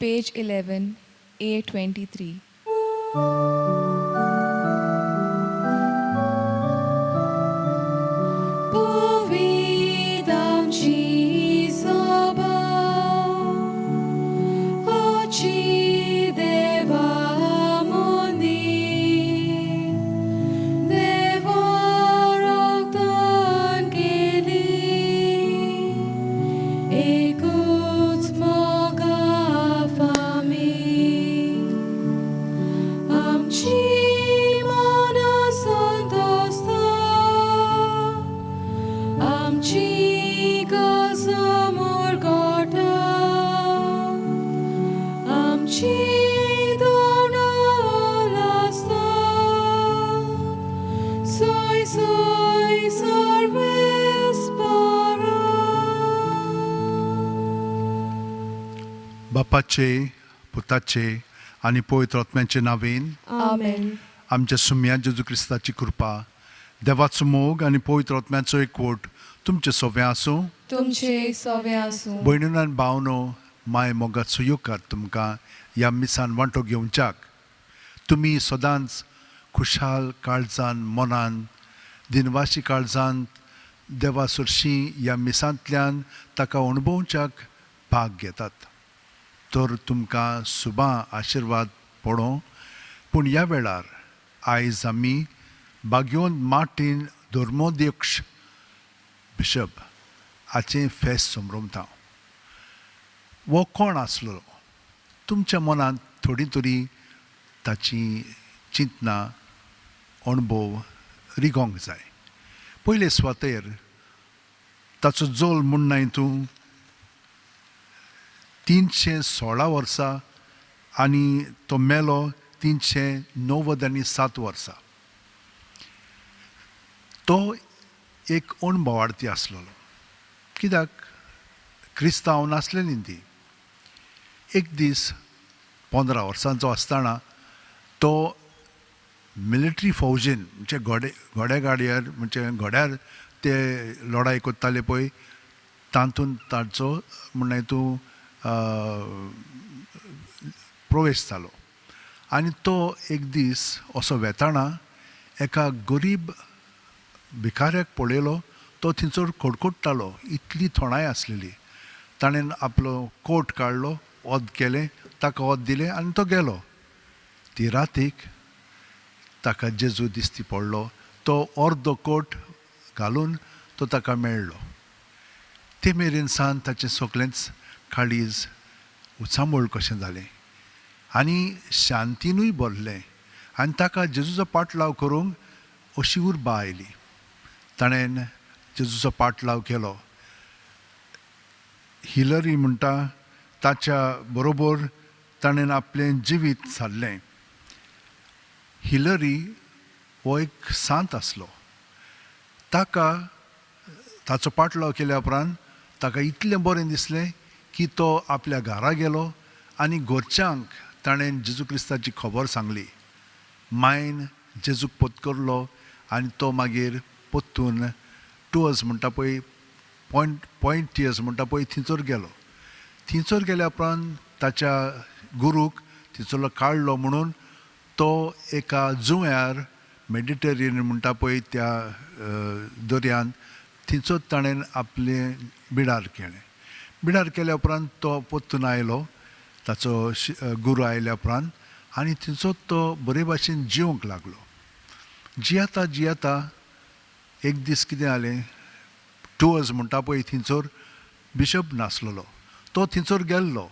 Page 11, A23. Povidam ci soba, oci deva mondi, deva roktan keli, ekut moga fami. Amci mona santosta, amci kasamur gota, amci dona lasta, soy soy sarves para. बापाचे, पुताचे आनी पवित्र आत्म्याचे नावेन. Amen. आमच्या सुम्या जेजू क्रिस्ताची कृपा, देवाचो मोग आनी पवित्र आत्म्याचो एकवट तुमचे सोवे आसूं. तुमचे सोवे आसूं. भयणीन आनी भावनो, माय मोगाचो येवकार तुमकां ह्या मिसान वांटो घेवच्याक. तुमी सदांच खुशाल काळजान, मनान, दिनवाशी काळजान देवा सरशीं ह्या मिसांतल्यान ताका अणभवच्याक भाग घेतात, तर तुमकां सुबां आशिर्वाद पडों. पूण ह्या वेळार आयज आमी बागयोन मार्टीन धर्मोध्यक्ष बिशप हाचें फेस्त समरमता. हो कोण आसलो? तुमच्या मनांत थोडी तरी ताची चिंतना, अणभव रिगोंक जाय. पयले सुवातेर ताचो जोल म्हूण तूं 316 वर्सां आनी तो मेलो 397 वर्सां. तो एक अणभवार्थी आसलेलो, कित्याक क्रिस्तांव नासलेली ती. एक दीस 15 वर्सांचो आसतना तो मिलिटरी फौजीन, म्हणजे घोडे घोड्या गाडयेर, म्हणजे घोड्यार ते लडाय करताले पळय, तातूंत ताचो म्हणल्यार तूं प्रवेश जालो. आनी तो एक दीस असो वेताना एका गरीब भिकाऱ्याक पळयलो. तो थंयसर कडकडटालो, इतली थोंडाय आसलेली. ताणें आपलो कोट काडलो, ओद केलें, ताका ओद दिलें आनी तो गेलो. ती रातीक ताका जेजू दिसती पडलो. तो अर्दो कोट घालून तो ताका मेळ्ळो. ते मेरेन सान ताचें सगळेंच काळीज उचांबळ कशें जालें आनी शांतीनूय भरलें आनी ताका जेजूचो पाटलाव करूंक अशी उर्बा आयली. ताणें जेजूचो पाटलाव केलो. हिलरी म्हणटा ताच्या बरोबर ताणें आपलें जिवीत सारलें. हिलरी हो एक सांत आसलो. ताका ताचो पाटलाव केल्या उपरांत ताका इतलें बरें दिसलें की तो आपल्या घरा गेलो आनी घरच्यांक ताणें जेजू क्रिस्ताची खबर सांगली. मायन जेजूक पत्करलो आनी तो मागीर परतून टुअर्स म्हणटा पळय, पॉयंट टियर्स म्हणटा पळय, थंयसर गेलो. थंयसर गेल्या उपरांत ताच्या गुरूक थंयसरलो काडलो म्हणून तो एका जुंव्यार, मेडिटेरियन म्हणटा पळय त्या दर्यांत, थंयसर ताणें आपलें बिडार केलें. बिडार केल्या उपरांत तो परतून आयलो, ताचो गुरू आयल्या उपरांत, आनी थंयसर तो बरे भाशेन जिवंक लागलो. जियेता जियेता एक दीस कितें जालें, टुअर्स म्हणटा पळय थंयसर बिशप नासलेलो. तो थंयसर गेल्लो.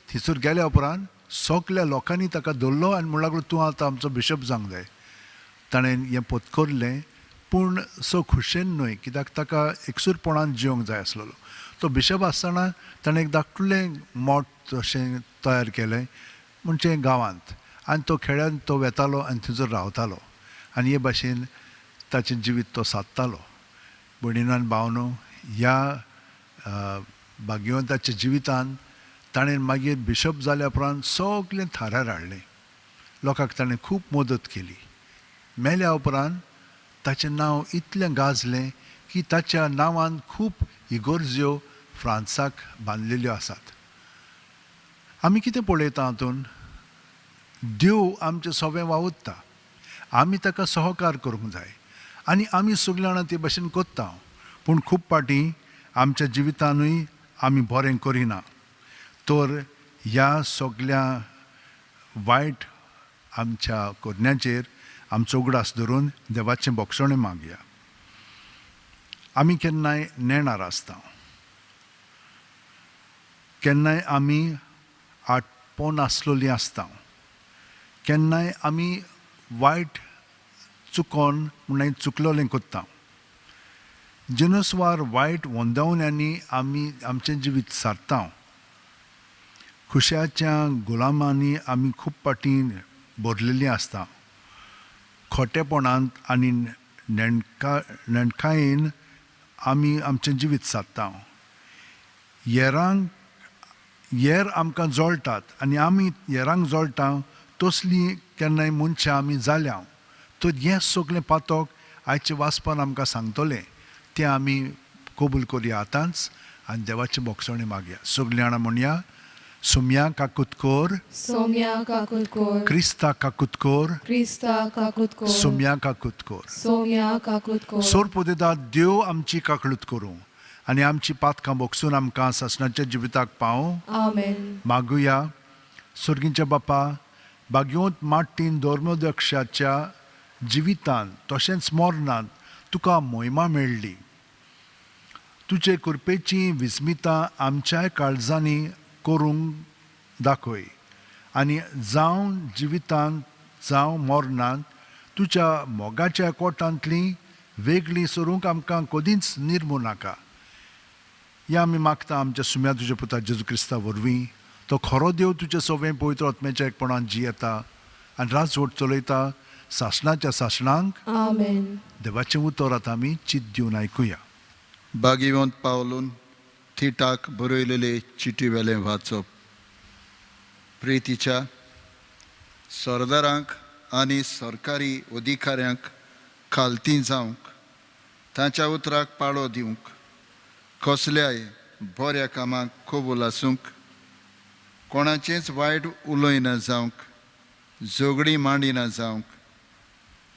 थंयसर गेल्या उपरांत सगल्या लोकांनी ताका धरलो आनी म्हणूंक लागलो, तूं आतां आमचो बिशप जावंक जाय. ताणें हें पत्करलें, पूण सो खुशेन न्हय, कित्याक ताका एकसूरपणान जिवंक जाय आसलेलो. तो बिशप आसतना ताणें एक धाकटुलें मठ अशें तयार केलें, म्हणजे गांवांत, आनी तो खेड्यांत तो वेतालो आनी थंयसर रावतालो आनी हे भाशेन ताचें जिवीत तो सादतालो. भयणीनो आनी भावनो, ह्या भाग्यवंताच्या जिवितान ताणें मागीर बिशप जाल्या उपरांत सगळें थारार हाडलें. लोकांक ताणें खूब मदत केली. मेल्या उपरांत ताचें नांव इतलें गाजलें की ताच्या नांवान खूब इगोर्ज्यो फ्रांसाक बांदलेल्यो आसात. आमी कितें पळयता हातून? देव आमचें सगळें वावुरता, आमी ताका सहकार करूंक जाय आनी आमी सगळीं जाणां ते भशेन करता. पूण खूब फावटी आमच्या जिवितानूय आमी बरें करिना. तर ह्या सगल्या वायट आमच्या करण्याचेर आमचो उगडास धरून देवाचें बोगसणें मागया. आमी केन्नाय नेणार आसता, केन्नाय आमी आटपोन आसलेलीं आसता, केन्नाय आमी वायट चुकोन म्हणल्यार चुकलोलें करता. जिनसवार वायट वंदावण्यांनी आमी आमचें जिवीत सारता. खुशाच्या गुलामांनी आमी खूब फावटी भरलेलीं आसता. खोटेपणांत आनी नेणकायेन आमी आमचें जिवीत सारता. येरांक येर आमकां जळटात आनी आमी येरांक जळटा तसलीं केन्नाय मनशां आमी जाल्या. तर हें सगळें पातक आयचे वाचपान आमकां सांगतलें, तें आमी कबूल करुया आतांच आनी देवाचें बोगसणें मागया. सगळीं जाणां म्हणया, सोम्या काकूत कर, सोम्या काकूत कोर, क्रिस्ता काकूत कर, क्रिस्ता काकूत कोर, सोम्या काकूत कर, सोम्या काकूत कोर. सोरपोदेदा देव आमची काकळूत करूं आनी आमची पातकां बोगसून आमकां सासणाच्या जिविताक पावूं. आमेन. मागुया. सर्गींच्या बापा, बागयोंत माट्टीन धर्मदक्षाच्या जिवितान तशेंच मरणांत तुका मोहिमा मेळ्ळी. तुजे कृपेची विस्मितां आमच्याय काळजांनी करूंक दाखय आनी जावं जिवितांत जावं मरणांत तुज्या मोगाच्या कोटांतलीं वेगळीं सरूंक आमकां कदींच निर्मू नाका. ह्या आमी मागता आमच्या सुम्या तुज्या पुता जेजू क्रिस्ता वरवीं. तो खरो देव तुज्या सवें पवित्र आत्म्याच्या एकपणान जियेता आनी राजवट चलयता सासणाच्या सासणांक. आमेन. देवाचें उतर आतां आमी चित दिवन आयकुया. बागिवंत पावलून थिटाक बरयलेले चिटी वेलें वाचप. प्रितीच्या सरदारांक आनी सरकारी अधिकाऱ्यांक खालती जावंक, तांच्या उतराक पाळो दिवंक, कसल्याय बऱ्या कामाक कबूल आसूंक, कोणाचेंच वायट उलयना जावंक, झगडीं मांडिना जावंक,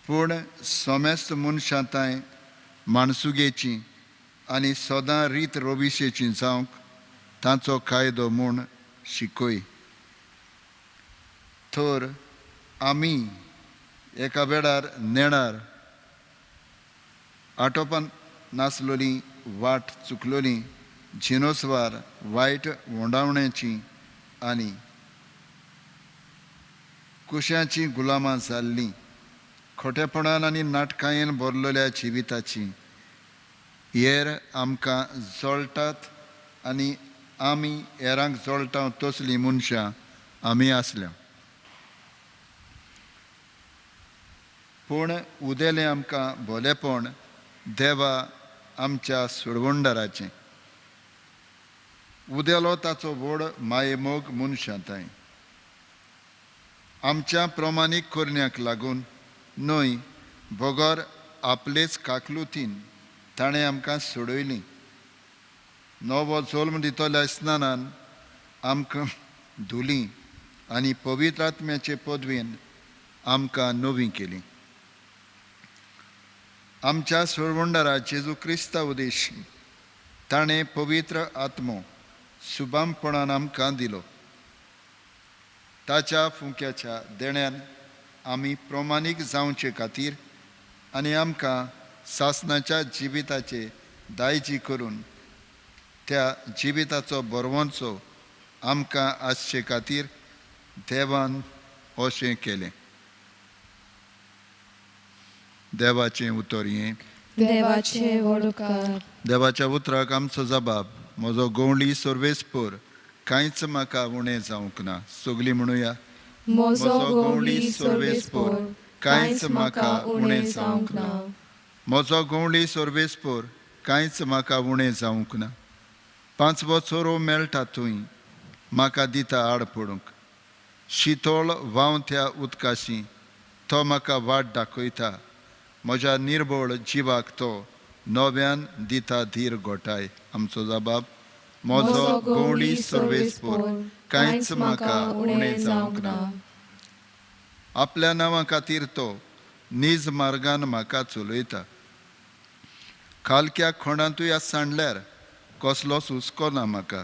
पूण समेस्त मनशां तांय माणसुगेची आनी सदां रीत रोबिशेची जावंक तांचो कायदो म्हूण शिकय. तर आमी एका वेळार नेणार आटोपान नासलोली, वाट चुकलोली, जिनोसवार वायट वोंडावण्याची आनी कुशांची गुलामां जाल्लीं, खोटेपणान आनी नाटकायेन भरलेल्या जिविताची हेर आमकां जळटात आनी आमी हेरांक जळटा तसलीं मनशां आमी आसल्या. पूण उदेलें आमकां भोलेपण देवा आमच्या सुडवंडाराचें, उदेलो ताचो व्हड मायेमोग मनशां तांय आमच्या प्रमाणीक करण्याक लागून न्हय, बगर आपलेच काकलुतीन ताणें आमकां सोडयलीं. नवो जल्म दितल्या स्नानान आमकां धुली आनी पवित्र आत्म्याचे पदवेन आमकां नवी केली. आमच्या सोडवंडारा जेजू क्रिस्ता उद्देश ताणें पवित्र आत्मो सुबामपणान आमकां दिलो. ताच्या फुंक्याच्या देण्यान आमी प्रमाणीक जावचे खातीर आनी आमकां सासणाच्या जिविताचे दायजी करून त्या जिविताचो बरवंचो आमकां आसचे खातीर देवान अशें केलें. देवाचें उतर हें. देवाचे व्हड उपकार. देवाच्या उतराक आमचो जबाब. म्हजो गवळी सर्वेस्पर, कांयच म्हाका उणें जावंक ना. सगलीं म्हणुया, म्हजो गवळी सर्वेस्पर, कांयच म्हाका उणें जावंक ना. म्हजो गवळी सर्वेस्पर, कांयच म्हाका उणें जावंक ना. पांचवो चोरो मेळटा थंय म्हाका दिता आड पडूंक. शितोळ व्हांवत्या उदकाशी तो म्हाका वाट दाखयता. म्हज्या निर्बळ जिवाक तो नव्यान दिता धीर घोटाय. आमचो जबाब, म्हजो गवळी सर्वेस्पोर, कांयच म्हाका उणें जावंक ना. आपल्या नांवा खातीर तो नीज मार्गान म्हाका चलयता. खालक्या खणांतूय सांडल्यार कसलोच हुस्को ना म्हाका.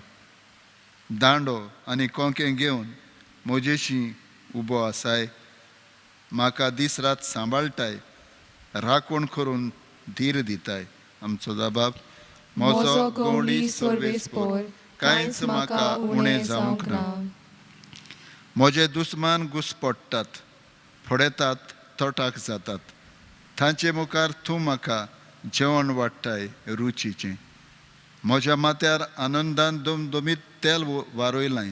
दांडो आनी कोंकें घेवन म्हजेशीं उबो आसाय. म्हाका दीस रात सांबाळटाय, राखण करून धीर दिताय. आमचो जबाब, म्हजो गवळी सर्वेस्पोर, कांयच म्हाका उणें जावंक ना. म्हजे दुस्मान घुसपडटात, फडयतात, तटाक जातात. तांचे मुखार तूं म्हाका जेवण वाडटाय रुचीचें. म्हज्या माथ्यार आनंदान दमदमीत तेल वारयलां.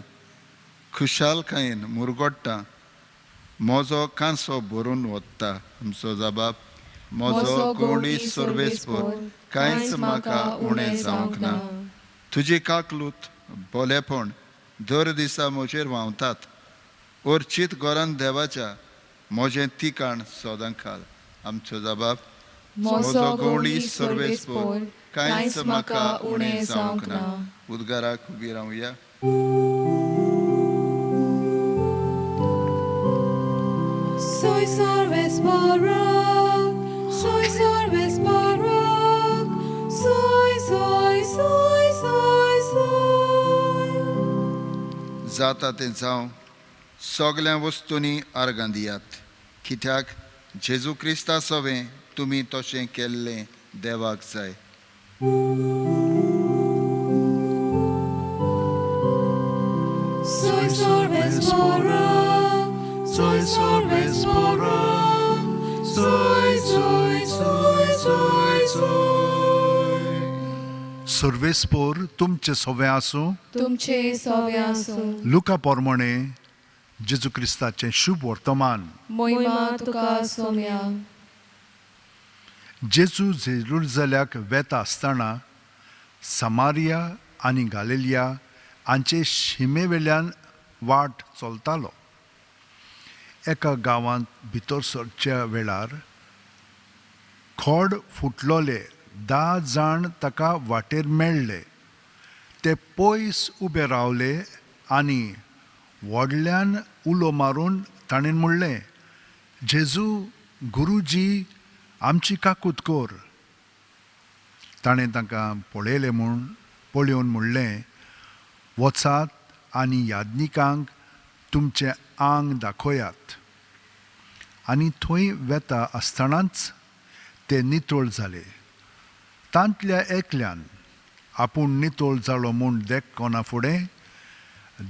खुशालकायेन मुरगट्टा, म्हजो कांसो भरून वता. आमचो जबाब, म्हजो गवळी सर्वेस्पोर, कांयच म्हाका उणें जावंक ना. तुजी काकलूत बोलेपण दर दिसा म्हजेर व्हांवतात. अर्चीत घरान देवाच्या म्हजें तिकाण सदां खाल. आमचो जबाब, म्हजो गवळी सर्वेस्पोर, कांयच म्हाका उणें जावंक ना. उद्गाराक उबी रावया. Soy sorves barak, soy sorves barak, soy, soy, soy, soy, soy. जाता तें जावं, सगल्या वस्तूंनी आर्गां दियात, कित्याक जेजू क्रिस्ता सवें तुमी तशें केल्लें देवाक जाय. Soy sorves barak, soy sorves barak, soy, soy, soy, soy, soy. सर्वेस्पोर तुमचें सवें आसूं. तुमचे सवे आसूं. लुका पोरमोणे जेजू क्रिस्ताचें शुभ वर्तमान. मोहिमा तुका सोम्या. जेजू जेरुजल्याक वेता आसतना समारिया आनी गालिलिया हांचे शिमे वेल्यान वाट चलतालो. एका गांवांत भितर सरच्या वेळार खोड फुटलोले 10 जाण ताका वाटेर मेळ्ळे. ते पयस उबे रावले आनी व्हडल्यान उलो मारून ताणें म्हणलें, जेजू गुरुजी, आमची काकूत कर. ताणें तांकां पळयलें म्हूण पळोवन म्हणलें, वचात आनी याज्ञिकांक तुमचें आंग दाखयात. आनी थंय वेता आसतनाच ते नितळ जाले. तांतल्या एकल्यान आपूण नितळ जालो म्हूण देखना फुडें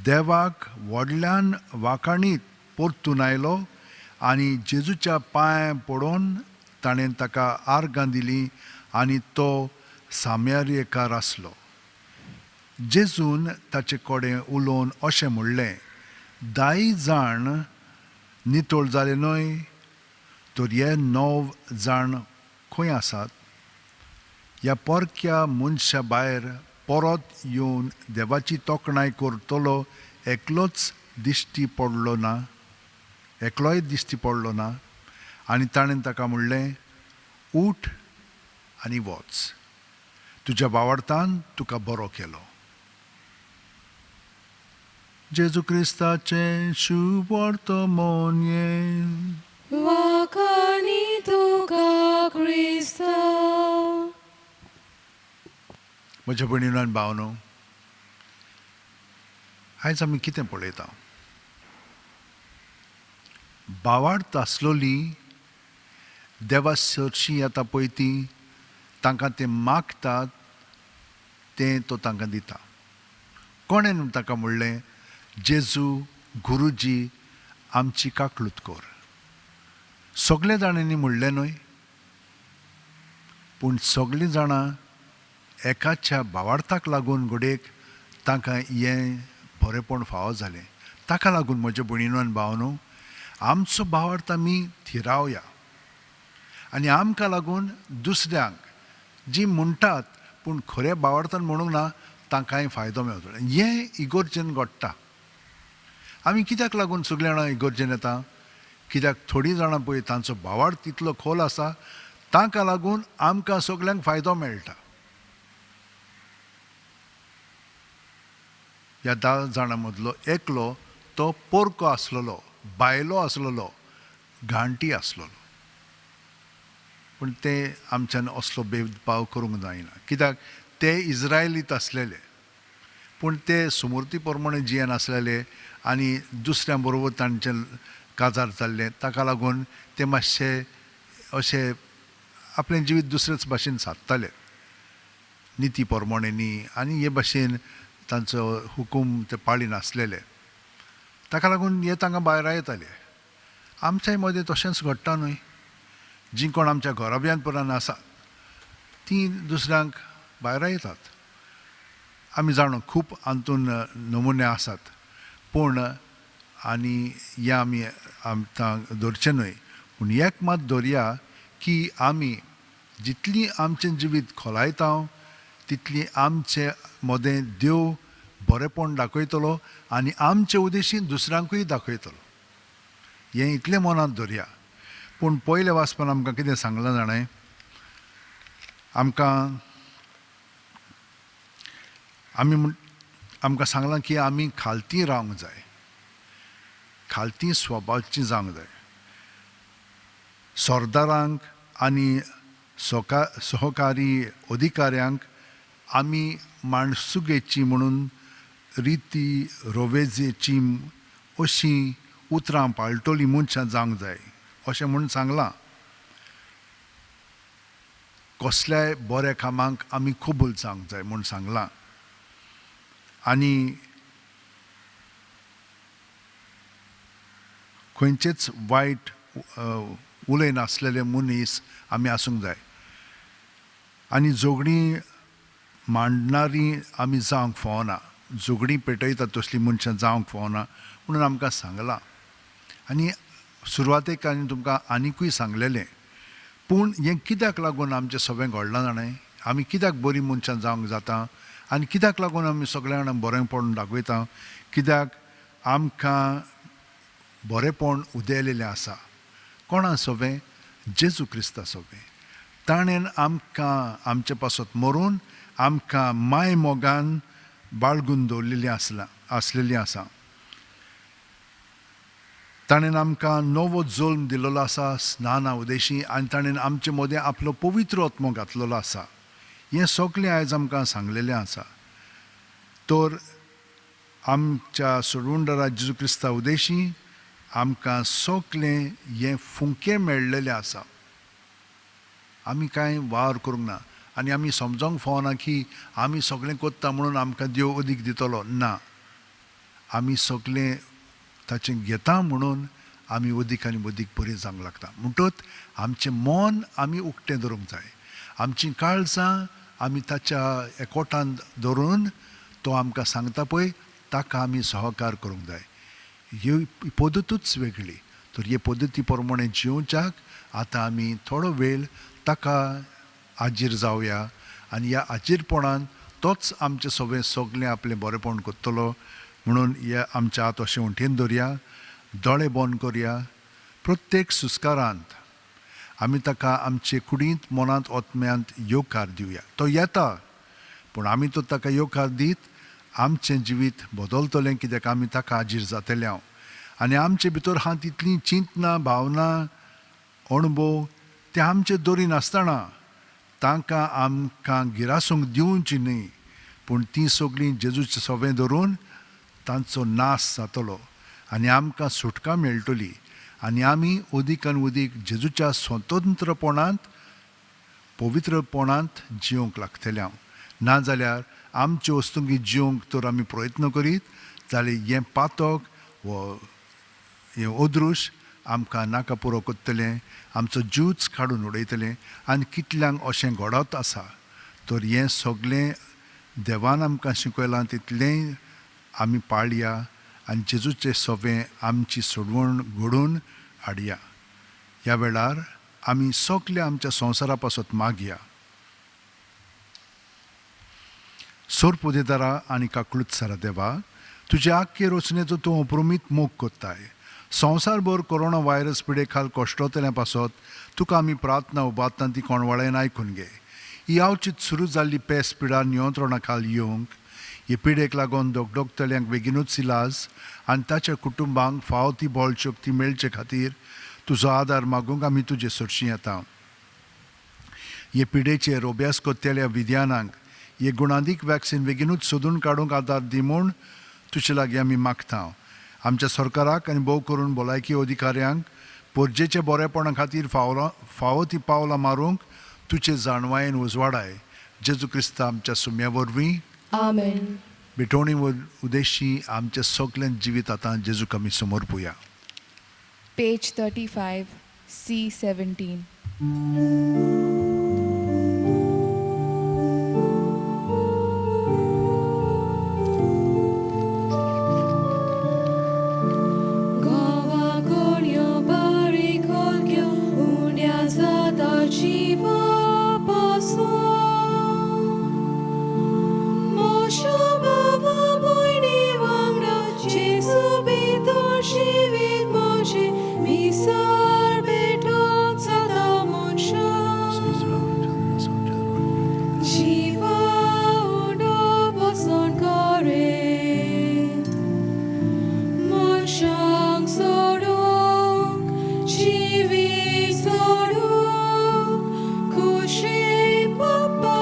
देवाक व्हडल्यान वाखाणीत परतून आयलो आनी जेजूच्या पांय पडोवन ताणें ताका आर्गां दिलीं आनी तो साम्यारेकार आसलो. जेजून ताचे कडेन उलोवन अशें म्हणलें, 10 जाण नितळ जाले न्हय, तर हे 9 जाण खंय आसात? ह्या परक्या मनशा भायर परत येवन देवाची तोखणाय करतलो एकलोच दिश्टी पडलो ना, एकलोय दिश्टी पडलो ना. आनी ताणें ताका म्हणलें, उठ आनी वच, तुज्या बावडतान तुका बरो केलो. जेजू क्रिस्ताचें शुभ वर्तमान हें. वाखाणी तुका क्रिस्ता. म्हज्या भयणीनो आनी भावनो, आयज आमी कितें पळयता? बावार्थ आसलोली देवा सरशीं येता पळय ती, तांकां तें मागतात तें तो तांकां दिता. कोणें ताका म्हणलें, जेजू गुरुजी आमची काकलूत कर. सगळे जाणांनी म्हणलें न्हय, पूण सगळीं जाणां एकाच्या भावार्थाक लागून घडयेक तांकां हें बरेंपण फावो जालें. ताका लागून म्हज्या भयणीनो आनी भावनो, आमचो भावार्थ आमी थिरावया आनी आमकां लागून दुसऱ्यांक जी म्हणटात पूण खऱ्या भावार्थान म्हणूंक ना तांकांय फायदो मेळटलो. हें इगोर्जेन घडटा. आमी कित्याक लागून सगळीं जाणां इगोर्जेन येता? कित्याक थोडीं जाणां पळय तांचो भावार्थ तितलो खोल आसा, तांकां लागून आमकां सगल्यांक फायदो मेळटा. ह्या 10 जाणां मदलो एकलो तो पोरको आसलेलो, बायलो आसलेलो, घांटी आसलेलो. पूण ते आमच्यान असलो भेदभाव करूंक जायना, कित्याक ते इज्रायलीत आसलेले, पूण ते सुमूर्ती प्रमाणे जियेन आसलेले आनी दुसऱ्यां बरोबर तांचें काजार जाल्लें. ताका लागून ते मातशे अशे आपलें जिवीत दुसरेच भाशेन सादताले, निती प्रमाणे न्ही, आनी हे भाशेन तांचो हुकूम ते पाळी नासलेले. ताका लागून हे तांकां भायर येताले. आमच्याय मदें तशेंच घडटा न्हय, जीं कोण आमच्या घराब्यांत पुरान आसा तीं दुसऱ्यांक भायर येतात. आमी जाणो खूब हातून नमुने आसात, पूण आनी हें आमी आमकां धरचें न्हय. पूण एक मात धरया की आमी जितली आमचें जिवीत खोलायता तितली आमचे मदें देव बरेंपण दाखयतलो आनी आमचे उद्देशीन दुसऱ्यांकूय दाखयतलो. हें इतलें मनांत धरया. पूण पयल्या वाचपान आमकां कितें सांगलां जाणें, आमकां आमी आमकां सांगलां की आमी खालती रावंक जाय, खालती स्वभावची जावंक जाय. सरदारांक आनी सहकारी अधिकाऱ्यांक आमी माणसुगेची म्हणून रिती रोवेजेची अशीं उतरां पाळटली मनशां जावंक जाय अशें म्हूण सांगलां. कसल्याय बऱ्या कामांक आमी कबूल जावंक जाय म्हूण सांगलां. आनी खंयचेच वायट उलयनासलेले मनीस आमी आसूंक जाय आनी झगडीं मांडणारी आमी जावंक फावना, झगडीं पेटयतात तसलीं मनशां जावंक फावना म्हणून आमकां सांगलां. आनी सुरवातेक आनी तुमकां आनिकूय सांगलेलें. पूण हें कित्याक लागून आमचें सगळें घडलां जाणें, आमी कित्याक बरीं मनशां जावंक जाता आनी कित्याक लागून आमी सगळ्या जाणांक बरेंपण दाखयता, कित्याक आमकां बरेंपण उदयलेलें आसा. कोणा सोबें? जेजू क्रिस्ता सोबें. ताणें आमकां आमचे पासत मरून आमकां माय मोगान बाळगून दवरलेली आसलेली आसा. ताणें आमकां नवो जल्म दिल्लो आसा स्नाना उदेशी आनी ताणें आमचे मदें आपलो पवित्र आत्मो घातलेलो आसा. हें सगळें आयज आमकां सांगलेलें आसा. तर आमच्या सोडवणदारा जेजू क्रिस्ता उदेशी आमकां सगळें हें फुंकें मेळ्ळेलें आसा. आमी कांय वावर करूंक ना आनी आमी समजोंक फावना की आमी सगळें करता म्हणून आमकां देव अदीक दितलो ना. आमी सगळें ताचें घेता म्हणून आमी अदीक आनी अदीक बरीं जावंक लागता. म्हणटच आमचें मन आमी उक्तें दवरूंक जाय, आमचीं काळजां आमी ताच्या एकवटान दवरून तो आमकां सांगता पळय ताका आमी सहकार करूंक जाय. ही पद्दतूच वेगळी. तर हे पद्दती प्रमाणे जिवच्याक आतां आमी थोडो वेळ ताका आजीर जावया आनी ह्या आजीरपणान तोच आमचें सगळें सगळें आपलें बरेंपण करतलो म्हणून हे आमच्या हात अशें उंठेन दवरया, दोळे बंद करया. प्रत्येक सुस्कारांत आमी ताका आमचे कुडींत मनांत आत्म्यांत येवकार दिवया. तो येता पूण आमी तो ताका येवकार दीत आमचें जिवीत बदलतलें, कित्याक आमी ताका आजीर जातले हांव. आनी आमचे भितर आहा तितलीं चिंतना, भावना, अणभव ते आमचे दवरी नासतना तांकां आमकां गिरासूंक दिवची न्हय, पूण तीं सगळीं जेजूचें सवें धरून तांचो नाश जातलो आनी आमकां सुटका मेळटली आनी आमी अदीक आनी अदीक जेजूच्या स्वतंत्रपणांत पवित्रपणांत जिवंक लागतले हांव. नाजाल्यार आमचे वस्तुंकी जिवंक तर आमी प्रयत्न करीत जाल्यार हें पातक वो हें अदृश्य आमकां नाका पुरो करतलें, आमचो ज्यूच काडून उडयतलें आनी कितल्यांक अशें घडत आसा. तर हें सगळें देवान आमकां शिकयलां तितलें आमी पाळया आनी जेजूचें सवें आमची सोडवण घडोवन हाडया. ह्या वेळार आमी सगळे आमच्या संवसारा पासत मागया. सोरपुदेदारा आनी काकळूत सारा देवा, तुजे आख्खे रचनेचो तूं अप्रमीत मोग करताय. संवसारभर कोरोना व्हायरस पिडे खाल कश्टोतल्या पासत तुका आमी प्रार्थना उबारता ती कोणवाळ्यान आयकून घे. ही आवचीत सुरू जाल्ली पेस पिडा नियंत्रणा खाल येवंक, हे पिडेक लागून धोकडोकतल्यांक बेगीनूच इलाज आनी ताच्या कुटुंबांक फावो ती बळ शक्ती मेळचे खातीर तुजो आदार मागूंक आमी तुजे सरशीं येता. हे पिडेचेर अभ्यास करतल्या विज्ञानांक हे गुणादीक वॅक्सिन बेगीनूच सोदून काडूंक आदार दी म्हूण तुजे लागीं आमी मागता. आमच्या सरकाराक आनी भोव करून भलायकी अधिकाऱ्यांक परजेच्या बरेपणा खातीर फावो ती पावलां मारूंक तुजे जाणवायेन उजवाडाय. जेजू क्रिस्ता आमच्या सुम्या वरवीं. आमेन. भेटवणी उद्देशी आमच्या सगळें जिवीत आतां जेजूक आमी समर्पुया. Page 35, C17. Goa कोण्यो बारीक हलक्यो उण्या जाता जिवा पासून मोशा बाबा भयणी वांगडा जेजू भितर जिवीत म्हजें मिसार भेटोन सदां मनशां जिवा उंडो बसोन करे मनशांक सोडूंक जिवीत सोडूंक खुशी बापा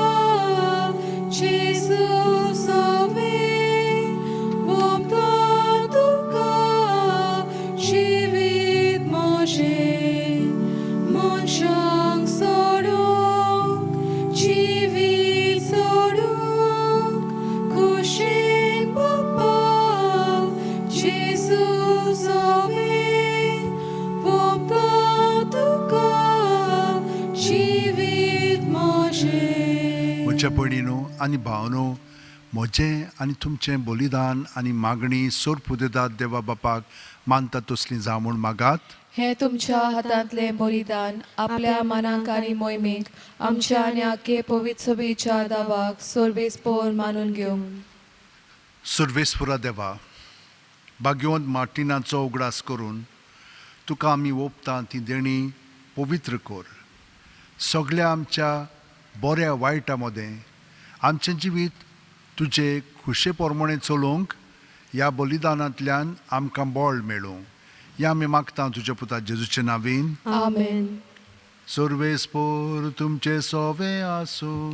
जेजू सोवे ओंपता तुका जिवीत म्हजें मनशांक सोडूंक जिवीत सोडूंक खुशी बापा जेजू सोवे ओंपता तुका जिवीत म्हजें. म्हज्या भयणीनो आनी भावनो, म्हजें आनी तुमचें बलिदान आनी मागणी सोर पुदेदात देवा बापाक मानता तसली जावं म्हूण मागात. हे तुमच्या हातांतलें बलिदान आपल्या मनाक आनी मोहिमेक आमच्या आनी आखे पवित्र सभेच्या दावाक सर्वेस्पोर मानून घेवं. सुर्वेस्पुरा देवा, भाग्यवंत मार्टिनाचो उगडास करून तुका आमी ओंपता ती देणी पवित्र कर. सगळ्या आमच्या बऱ्या वायटा मदें आमचें जिवीत तुजे खुशे प्रमाणें चलोवंक ह्या बलिदानांतल्यान आमकां बळ मेळूं ह्या आमी मागता तुज्या पुता जेजूचे नावीन. आमेन. सर्वेस्पोर तुमचे सोवे आसूं.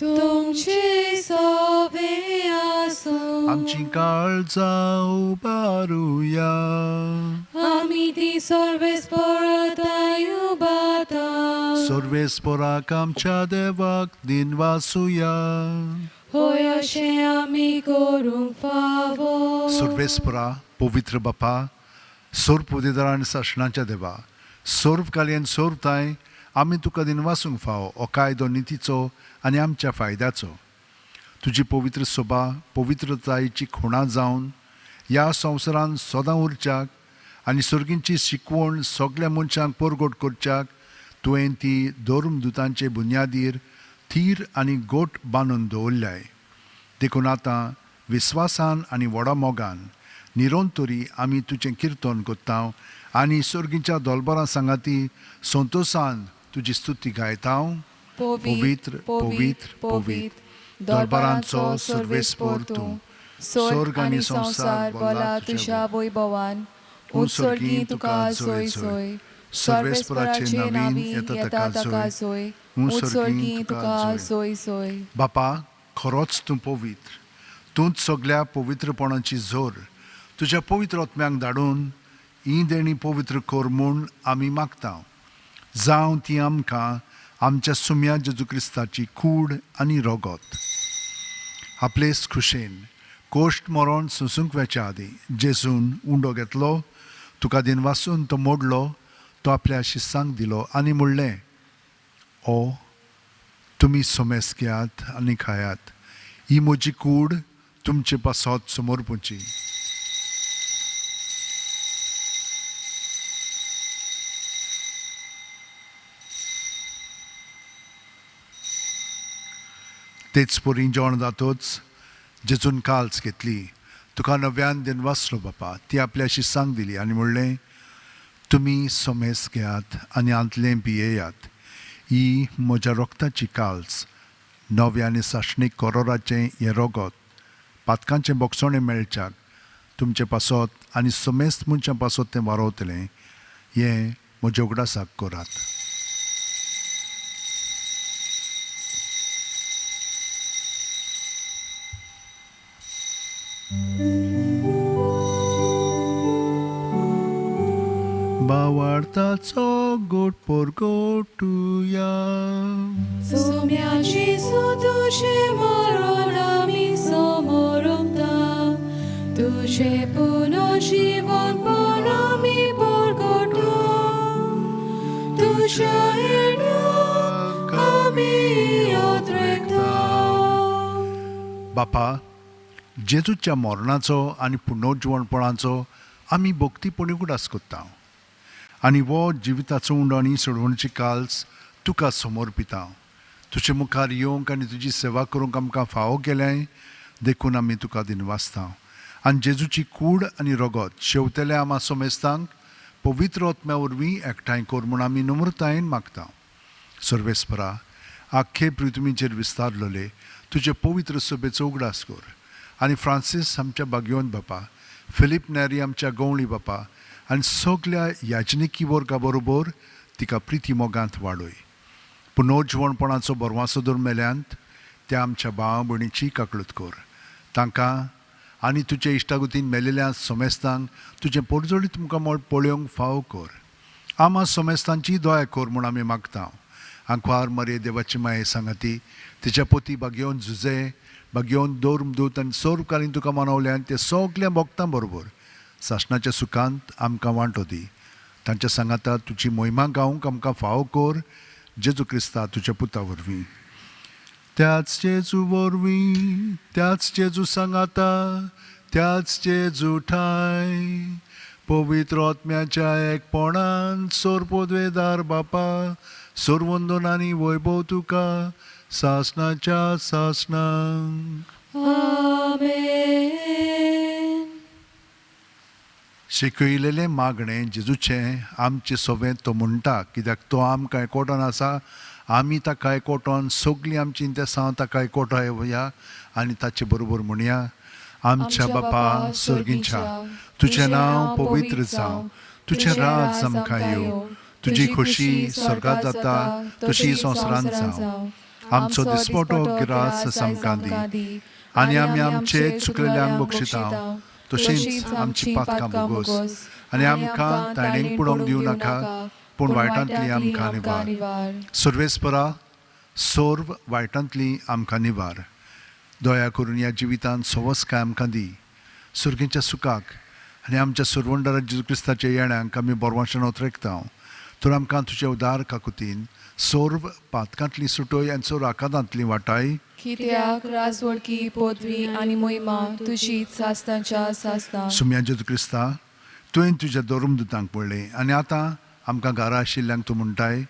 तुमचे सोवे आसूं. आमची काळजां उबारुया. आमी ती सर्वेस्पोराताय उबाता. सर्वेस्पोराक आमच्या देवाक दिनवासुया. होय अशें आमी करूंक फावो. सर्वेस्परा पवित्र बापा, सर्व पुदेदार आनी सासणाच्या देवा, सर्व कालयेन सर्व ताय आमी तुका दिनवासूंक फावो हो कायदो नितीचो आनी आमच्या फायद्याचो. तुजी पवित्र सोबा पवित्रतायेची खुणा जावन ह्या संवसारान सदां उरच्याक आनी सर्गींची शिकवण सगल्या मनशांक परगट करच्याक तुवें ती धर्मदुतांचे बुन्यादीर थीर आनी गोट बांदून दवरल्याय. देखून आतां विस्वासान आनी व्हडा मोगान निरंतरी आमी तुजें किर्तन करता आनी सर्गीच्या दोलबरां सांगाती संतोसान तुजी स्तुती गायता. पवित्र पवित्र पवित्र दरबारांचो सर्वेस्पोर तूं, स्वर्ग आनी संवसार भरला तुज्या वैभवान. उत्सर्गी तुका जोय जोय. सर्वेस्पराचे नावी येता ताका जोय. उत्सर्गी तुका जोय जोय. बापा, खरोच तूं पवित्र, तूंच सगल्या पवित्रपणाची जोर. तुज्या पवित्र आत्म्यांक धाडून ही देणी पवित्र कर म्हूण आमी मागता. जावं ती आमकां आमच्या सुम्या जेजू क्रिस्ताची कूड आनी रगत. आपलेच खुशेन कोश्ट मरण सोंसूंक वेच्या आदीं जेजून उंडो घेतलो, तुका दिनवासून तो मोडलो, तो आपल्या शिसांक दिलो आनी म्हणलें, ओ तुमी सोमेस घेयात आनी खायात, ही म्हजी कूड तुमचे पासत समर्पूची. तेच परी जेवण जातोच जेजून काल्स घेतली, तुका नव्यान दिनवासलो बापा, ती आपल्या शिसांक दिली आनी म्हणलें, तुमी सोमेस घेयात आनी आंतलें पियेयात, ही म्हज्या रोगताची काल्स, नव्या आनी सासणीक करोराचें हें रगत पातकांचें बोगसणें मेळच्याक तुमचे पासत आनी समेस्त मनशां पासत तें वारोवतलें. हें म्हज्या उगडासाक करात. बावार्थाचो गोट पोरगोटुया. सोम्या जेजू तुजें मरण आमी समोरमता, तुजें पुनर्जीवनपण आमी परगटा, तुज्या येण्याक आमी याद रेखता. बापा, जेजूच्या मरणाचो आनी पुनर्जिवणपणाचो आमी भक्तीपणी उगडास करता आनी हो जिविताचो उंडो आनी सोडवणची काल्स तुका समर्पिता. तुजे मुखार येवंक आनी तुजी सेवा करूंक आमकां फावो केल्याय देखून आमी तुका दिनवासता आनी जेजूची कूड आनी रगत शेवतल्या आमा समेस्तांक पवित्र आत्म्या वरवीं एकठांय कर म्हूण आमी नम्रतायेन मागता. सर्वेस्परा, आख्खे पृथ्वीचेर विस्तारलेले तुजे पवित्र सभेचो उगडास कर आनी फ्रांसीस आमच्या बागयोन बापा, फिलीप नॅरी आमच्या गवळी बापा आनी सगल्या याजनिकी वर्गा बरोबर तिका प्रिती मोगांत वाडय. पुनर्जिवणपणाचो बरवासो दर मेल्यांत त्या आमच्या भावा भयणीची काकळूत कर. तांकां आनी तुजे इश्टागतीन मेलेल्या सोमेस्तांक तुजें पोरजोळीत मुखामळ पळोवंक फावो कर. आमा सोमेस्तांची दया कर म्हूण आमी मागता. आंकवार मरे देवाची माये सांगाती तिच्या पोती बागयोवन झुजे बागयोवन दौर्म दूत आनी सर्वकालीन तुका मनवल्यान ते सगल्या भोगतां बरोबर सासणाच्या सुखांत आमकां वांटो दी. तांच्या सांगाता तुजी मोहिमा गावंक आमकां फावो कर, जेजू क्रिस्ता तुज्या पुता वरवीं. त्याच जेजू वरवीं, त्याच जेजू सांगाता, त्याच जेजू ठाय, पवित्र आत्म्याच्या एकपणान सोरपोद्वेदार बापा, सोरवंदन आनी वैभव तुका सासणाच्या सासणाक. आमेन. शिकयलेलें मागणें जेजूचें आमचें सोबें तो म्हणटा, कित्याक तो आमकां एकवटोन आसा, आमी ताका एकवटोन सगळीं आमचीं इंतेसांव ताका एकवटो येवया आनी ताचे बरोबर म्हणया. आमच्या बापा सर्गींच्या, तुजें नांव पवित्र जावं, तुजें राज आमकां येवं, तुजी खोशी स्वर्गात जाता तशी संवसारांत जावं. आमचो दिसपटो गिरास आमकां दी आनी आमी आमचे चुकलेल्यांक बक्षिता तशींच आमची पातकां बोगोस आनी आमकां ताणेंक पडोवंक दिवं नाका, पूण वायटांतली आमकां निवार. सर्वेस्परा, सर्व वायटांतली आमकां निवार. दया करून ह्या जिवितांत सवसकाय आमकां दी. सर्गीच्या सुखाक आनी आमच्या सुरवंडरा जेजू क्रिस्ताच्या येण्यांक आमी बोरवांशान ओतरेकता. तर आमकां तुज्या उदार काकुतीन सर्व पातकांतली सुटोय आनी सर्व आकादांतली वाटाय. कित्याक राजवडकी पदवी आनी मोहिमा तुजी सासणाच्या सासणाक. सुम्या जेजू क्रिस्ता, तुवें तुज्या धर्मदुतांक पळयलें आनी आतां आमकां घरा आशिल्ल्यांक तूं म्हणटाय,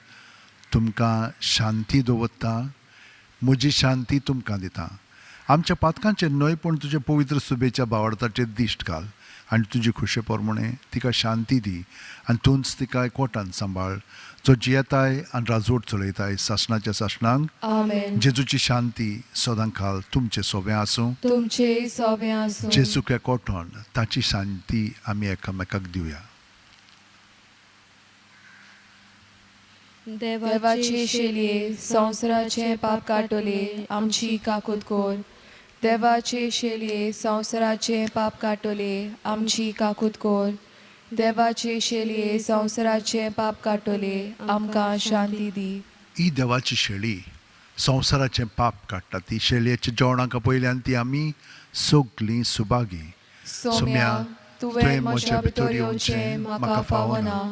तुमकां शांती दवरता, म्हजी शांती तुमकां दिता. आमच्या पातकांचेर न्हय पूण तुज्या पवित्र सुबेच्या बावडताचेर दिश्ट घाल आनी तुजी खुशे प्रमाणे तिका शांती दी आनी तूंच तिका एकवटान सांबाळ, जो जियेताय आनी राजवट चलयताय सासणाच्या सासणांक. आमेन. जेजूची शांती सदांकाल तुमचे सोबें आसूं. तुमचे सोबें आसूं. जेजूक एकवटोन ताची शांती आमी एकामेकाक दिवया. देवाचे शेलये, संवसाराचें पाप काडटले, आमची काकूत कर. देवाचे शेलये, संवसाराचें पाप काडटले, आमची काकूत कर. देवाचे शेलये, संवसाराचें पाप काडटले, आमकां शांती दी. ही देवाची शेळी संवसाराचें पाप काडटा. ती शेळयेच्या जेवणाक पयल्यान ती आमी सगलीं सुभागी. सोम्या, तुवें म्हज्या भितर येवचें म्हाका फावना,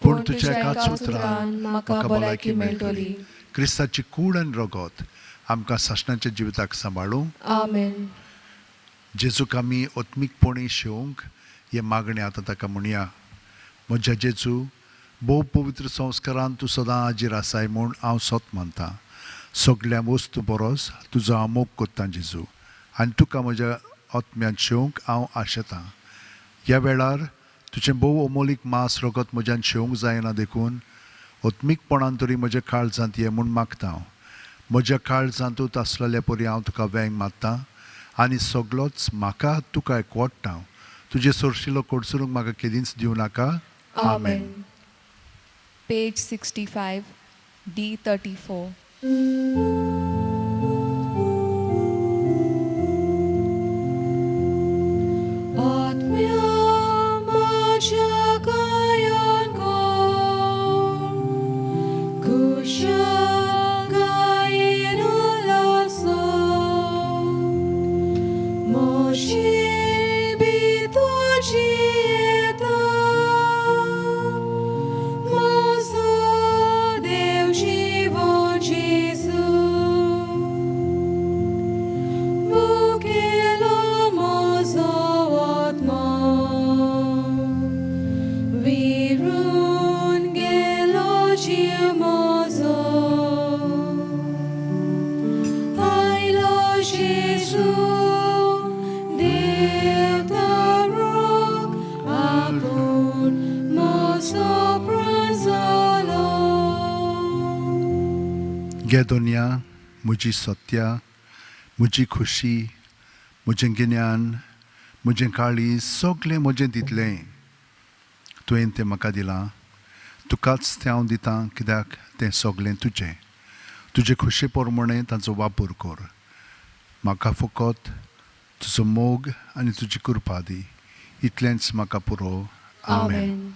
पूण तुज्या एकाच उतरान म्हाका भलायकी मेळटली. क्रिस्ताची कूड आनी रगत आमकां सासणाच्या जिविताक सांबाळूं. आमेन. जेजूक आमी आत्मीकपणी शेवंक हें मागणें आतां ताका म्हणया. म्हज्या जेजू, भोव पवित्र संस्कारान तूं सदां हाजीर आसाय म्हूण हांव सत मानतां. सगल्या वस्तू बरोस तुजो हांव मोग कोत्तां जेजू, आनी तुका म्हज्या आत्म्यांत शेवंक हांव आशेतां. ह्या वेळार तुजें भोव अमोलीक मांस रगत म्हज्यान शेवंक जायना, देखून आत्मीकपणान तरी म्हज्या काळजांत ये म्हूण मागता हांव. म्हज्या काळजांतूच आसलेल्या परी हांव तुका वेंग मारतां आनी सगलोच म्हाका तुका एकवटता. तुजे सोरशिलो कोडसरूंक म्हाका केदींच दिवं नाका. आमेन. Page 65, D 34. आत्म्या माझ्या गायन कोण कुशल गायन उल्हासो मोशी बी तुजी येता मोजो देव जिवो जेजू मुखेलो मोजो आत्मा विरून गेलो जीव मोजो आयलो जेजू देव तारूक आपूण मोजो प्राण जालो. गे दोनया म्हजी सत्या, म्हजी खुशी, म्हजें गिन्यान, म्हजें काळीज, सगळें म्हजें दितलें. तुवें तें म्हाका दिलां, तुकाच तें हांव दितां, कित्याक तें सगळें तुजें. तुजे खुशे प्रमाणें तांचो वापर कर. म्हाका फकत तुजो मोग आनी तुजी कृपा दी, इतलेंच म्हाका पुरो. आमेन.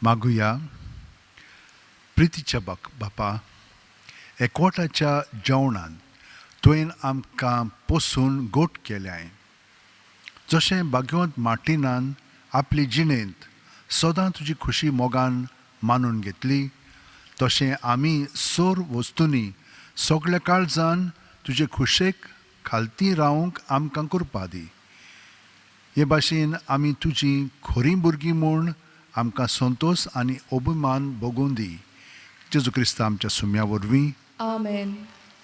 मागुया. प्रितीच्या बापा, एकवटाच्या जेवणान तुवें आमकां पोसून गोट केल्याय. जशें भाग्यवंत मार्टिनान आपले जिणेंत सदां तुजी खुशी मोगान मानून घेतली, तशें आमी सोर वस्तूंनी सगळ्या काळजान तुजे खुशेक खालती रावंक आमकां कृपा दी. हे भाशेन आमी तुजी खरीं भुरगीं म्हूण आमकां संतोश आनी अभिमान भोगून दी. जेजू क्रिस्ता आमच्या सुम्या वरवीं. आमेन.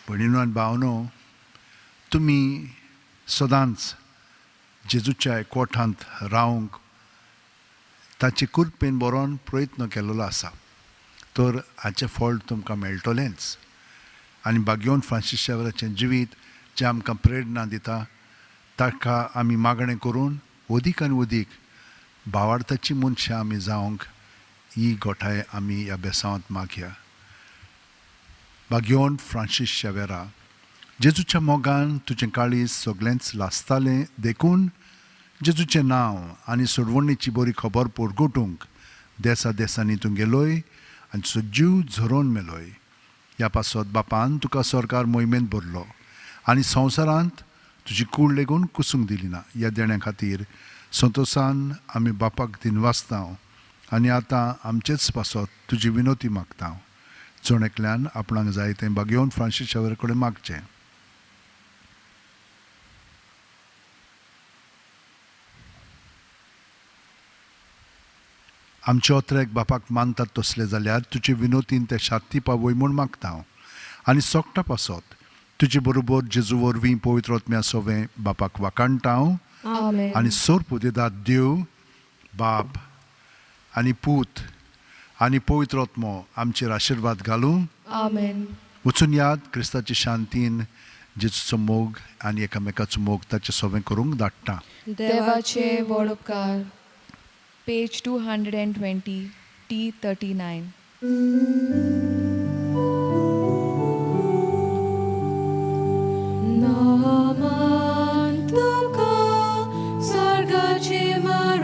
भयणीनो आनी भावनो, तुमी सदांच जेजूच्या एकवटांत रावंक ताचे कृपेन बरोवन प्रयत्न केल्लो आसा, तर हाचें फळ तुमकां मेळटलेंच. आनी भाग्यवंत फ्रांसीस शावराचें जिवीत जें आमकां प्रेरणा दिता, ताका आमी मागणें करून अदीक आनी अदीक भावार्थाची मनशां आमी जावंक ही गोठाय आमी ह्या बेसांवांत मागया. भाग्यवंत फ्रांसीस शेवेरा, जेजूच्या मोगान तुजें काळीज सगळेंच लासतालें, देखून जेजूचें नांव आनी सोडवणीची बरी खबर परगटूंक देसा देसांनी तूं गेलोय आनी तुजो जीव झरोवन मेलोय. ह्या पासत बापान तुका सरकार मोहिमेंत भरलो आनी संवसारांत तुजी कूड लेगून कुसूंक दिली ना. ह्या देण्या खातीर संतोसान आमी बापाक दिनवासता आनी आतां आमचेच पासत तुजी विनोती मागता. जण एकल्यान आपणाक जाय तें भाग्यवंत फ्रांसीस शावेरा कडेन मागचें. आमचे ओत्रेक बापाक मानतात तसले जाल्यार तुजे विनोतीन ते शांती पावय म्हूण मागता हांव. आनी सोगटा पासत तुजे बरोबर जेजू वरवीं पवित्र आत्म्या सोवें बापाक वाखाणटा हांव. आमेन. आनी सोर पुदेदात देव बाप आनी पूत आनी पवित्र आत्मो आमचेर आशिर्वाद घालूं. आमेन. वचून याद क्रिस्ताचे शांतीन जेजूचो मोग आनी एकामेकाचो मोग ताचें सोवें करूंक धाडटा. देवाचे व्हड उपकार. Page 220, T 39. नमन तुका स्वर्गाचे मारिया.